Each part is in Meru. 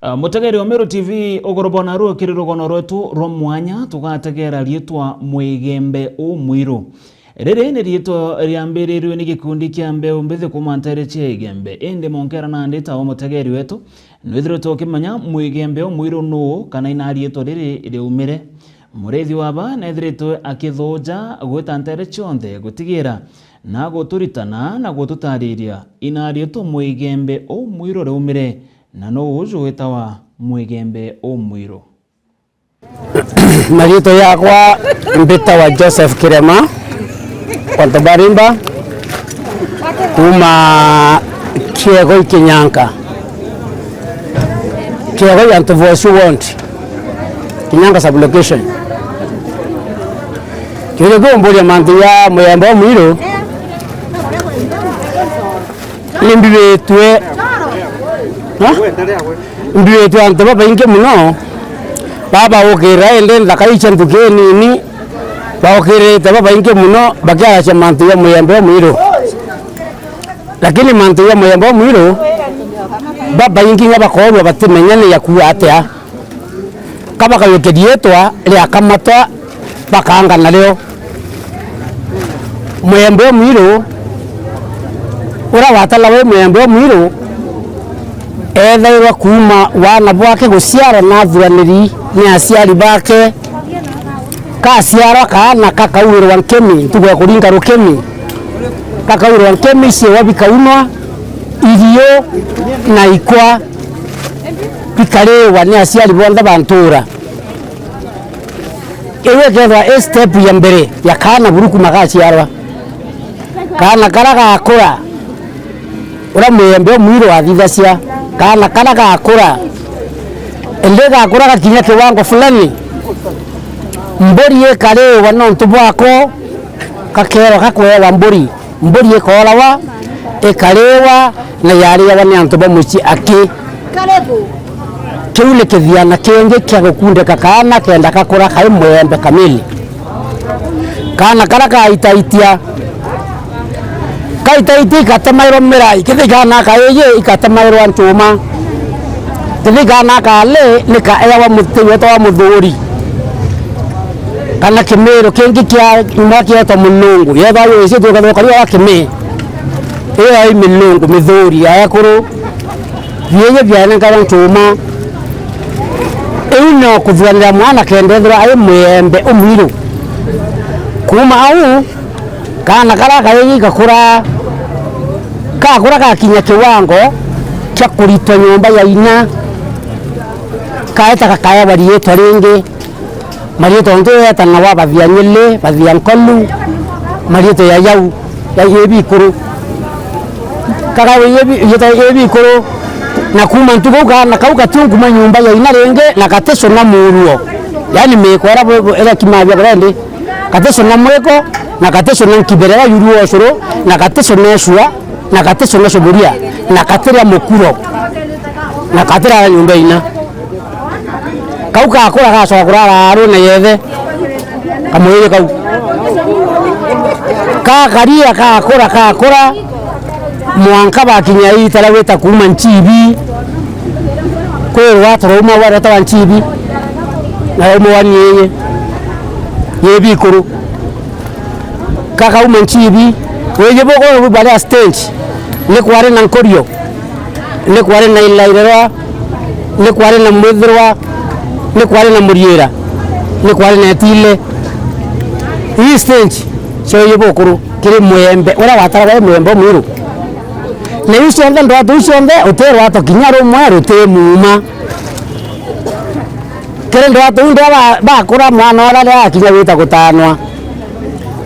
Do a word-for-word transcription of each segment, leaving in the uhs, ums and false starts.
Ah, mutegeri wa Meru T V, ugoro bwa narua kiri rugono rwetu rwa mwanya, tugategera riitwa Mwigembe Umwiru. Riri ni riitwa riambirirwe ni gikundi kia mbeu mbithi kuuma nteere cia Igembe. Indi monkera nandi ta umutegeri wetu, nwithiritwe ukimenya Mwigembe Umwiru nuu, kana ina riitwa riri riaumire. Muriithi wa ba neethiritwe akithuuja gwita nteere cionthe gutigira na guturitana na gututariria ina riitwa Mwigembe Umwiru riaumire, na nuu uju witawa Mwigembe Umwiru. Mariitwa yakwa mbitawa Joseph Kirema wa Ntobarimba, kuuma Kiegoi Kinyanka. Kiegoi Antobosu Ward, Kinyanka Sub-Location. Kiuria kiu umburia mantu ja Mwigembe Umwiru, ni mbibitue, ha? Mbibitue antu babaingi mono, baba ukira indi nthaka icia nthuki inini, baukirite babaingi mono bakiaracia mantu ja Mwigembe Umwiru. Lakini mantu ja Mwigembe Umwiru, babaingi inya bakoorua batimenya ni jakuua atia. Ka bakayukia riitwa riakamatwa, bakaanga nario. Mwigembe Umwiru, uria watala wi Mwigembe Umwiru, eethairwa kuuma waana bwake guciarwa na athuraniri ni aciari bake. Kaciarwa kaana kakauirwa nkimi, ntuku ya kuringa rukimi, kakauirwa nkimi, ciiwa bikaunwa, iriu na ikwa bikariwa ni aciari bonthe ba ntuura. Iu ikeethirwa i step ya mbere ya kaana buru kuuma gaciarwa. Kaana karia gakura, uria Mwigembe Umwiru athithacia, kaana karia gakura, indi gakura gakinya kiwango fulani, mburi ikariwa nontu bwako, gakeerwa gakwewa mburi. Mburi ikoorawa, ikariwa, na yariawa ni antu ba mucii aki. Kiu ni kithiana kingi kia gukundika kaana kenda gakura kai Mwigembe kamili. Kaana karia kaitaitia, kaitaitia igatemairwa mirai, kithi kaana kaiji igatemairwa nchuma. Kithi kaana kali ni kaeawa muti wetagwa muthuri, kana kimiru kingi kia nyuma kietwa munungu. Yethwa yuicitue ukethirwa kariu wa kimi, iyo yai minungu, mithuri ya ekuru, biiji biaenenkairwa nchuma. Iu no kuthuranira mwana kenda ethirwa ai Mwigembe Umwiru. Kuuma au, kaana karia kaiji gakura, gakura gakinya kiwango kia kuritwa nyomba ya ina, kaeta gakaewa riitwa ringi. Mariitwa ontu yeetanawa Bathia Nyili, Bathia Nkolu, mariitwa ya jau, ya ibi ikuru. Kagawe ibi, iitwa ibi ikuru. Na kuuma ntuku iu kaana kau gatiunguma nyomba ya ina ringi, na gaticuna muruo. Yaani miiko iria bu-, bu-, iria kimathua kuria ndi. Gaticuna mwiko, na gaticuna nkibere wa yuru wa ucuru, na gaticuna icua, na gaticuna cuburia, na gatiria mukuro, na gatirara nyomba ya ina. Kau gakura gacoka kurara aru na yethe. Kamwiri kau. Gakaria gakura, gakura, mwanka bakinya iita ria gwita kuuma Nchibi. Kwi rwato rwauma rwetagwa Nchibi, na rwauma wa Niiyi, Niibi ikuru. Gakauma Nchibi, wiji bukuru bwa baria stage, ni kwari na Nkurio, ni kwari na Ilairerwa, ni kwari na Mwithirwa, ni kwari na Muriira, ni kwari na Etile. Ii stage cia wiji bukuru kiri Mwigembe, uria wataraga i Mwigembe Umwiru. Na iu cionthe, ndwatu iu cionthe, uti rwato kinya rumwe ruti muuma. Kiri ndwatu iu ndia ba-, bakura mwana uria riria akinya gwita gutaanwa,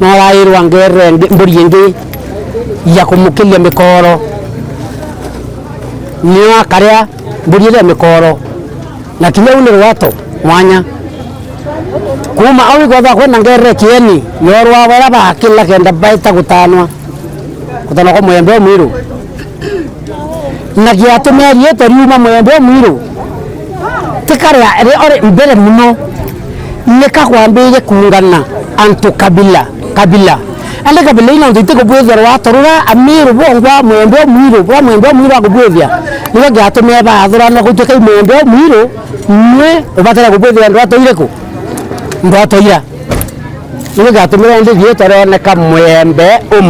na arairwa ngerere ngi-, mburi ingi ya kumukiria mikooro. Nio akaria mburi iria mikooro. Na kinya u ni rwato mwanya. Kuuma au ikwethwa kwina ngerere kieni, yorwa baria bakila kenda baita gutaanwa. Gutaanwa kwa Mwigembe Umwiru. Na giatumire riitwa riuma Mwigembe Umwiru, ti karia ri-, ori mbere mono, ni kakwambirie kuungana antu kabila, kabila. Nandi kabila ino ntu itikubwithia rwato rura, Amiru bongwa mwembe umwiru, bwa mwembe umwiru akubwithia. Nikio kiatumire baathurana gutuika i mwembe umwiru, mwe ubatire kubwithia ndwato iriku? Ndwato ira. Nikio kiatumire ndi riitwa rioneka mwembe umwe.